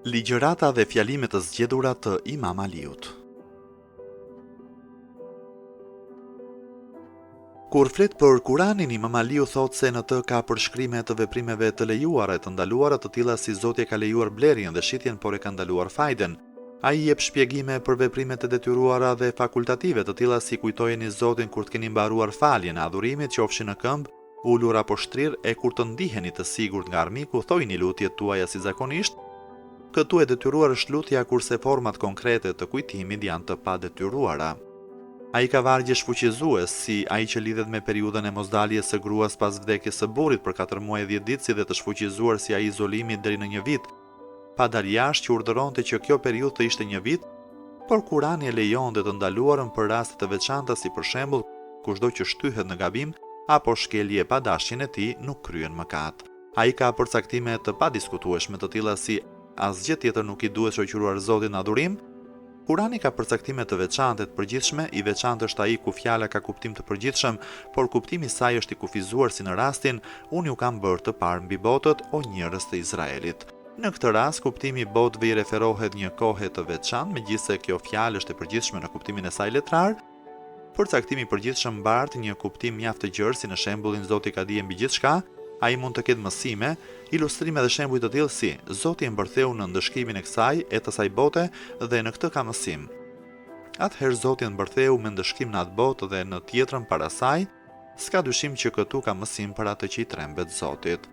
Ligjërata dhe fjalime të zgjedhura të Imam Aliut. Kur flet për Kuranin, Imam Aliu thotë se në të ka përshkrime të veprimeve të lejuara e të ndaluara të tilla si Zoti e ka lejuar blerjen dhe shitjen por e ka ndaluar fajden. Ai jep shpjegime për veprimet e detyruara dhe fakultative të tilla si kujtojeni Zotin kur të keni mbaruar faljen e adhurimit qofshin në këmbë, ulur apo shtrirë e kur të ndiheni të sigurt nga armiku thojini lutjet tuaja si zakonisht, këtu e detyruar është lutja kurse format konkrete të kujtimit janë të padetyruara. Ai ka vargje shfuqizues, si ai që lidhet me periudhën e mosdaljes së gruas pas vdekjes së burrit për katër muaj e dhjetë ditë si dhe të shfuqizuar si ai i izolimit deri në një vit, pa dalë jashtë që urdhëronte që kjo periudhë të ishte një vit, por Kurani e lejonte të ndaluarën për raste të veçanta si për shembull kushdo që shtyhet në gabim apo shkelje pa dashjen e tij nuk kryen mëkat. Ai ka përcaktime të padiskutueshme të tilla si asgjë tjetër nuk i duhet shoqëruar Zotit në adhurim, Kurani ka përcaktime të veçantë e të përgjithshme, i veçantë është ai ku fjala ka kuptim të përgjithshëm, por kuptimi i saj është i kufizuar si në rastin, Unë ju kam bërë të parë mbi botët, o njerëz të Izraelit. Në këtë rast, kuptimi i botëve i referohet një kohe të veçantë, megjithëse kjo fjalë është e përgjithshme në kuptimin e saj letrar, Përcaktimi i përgjithshëm mbart një kuptim mjaft të gjerë si në shembullin Zoti ka dije mbi gjithçka, ai mund të ketë mësime, ilustrime dhe shembuj të tillë si, Zoti e mbërtheu në ndëshkimin e kësaj e të asaj bote dhe në këtë ka mësim. Atëherë Zoti e mbërtheu me ndëshkim në atë botë dhe në tjetrën para saj, s'ka dyshim që këtu ka mësim për atë që i trembet Zotit.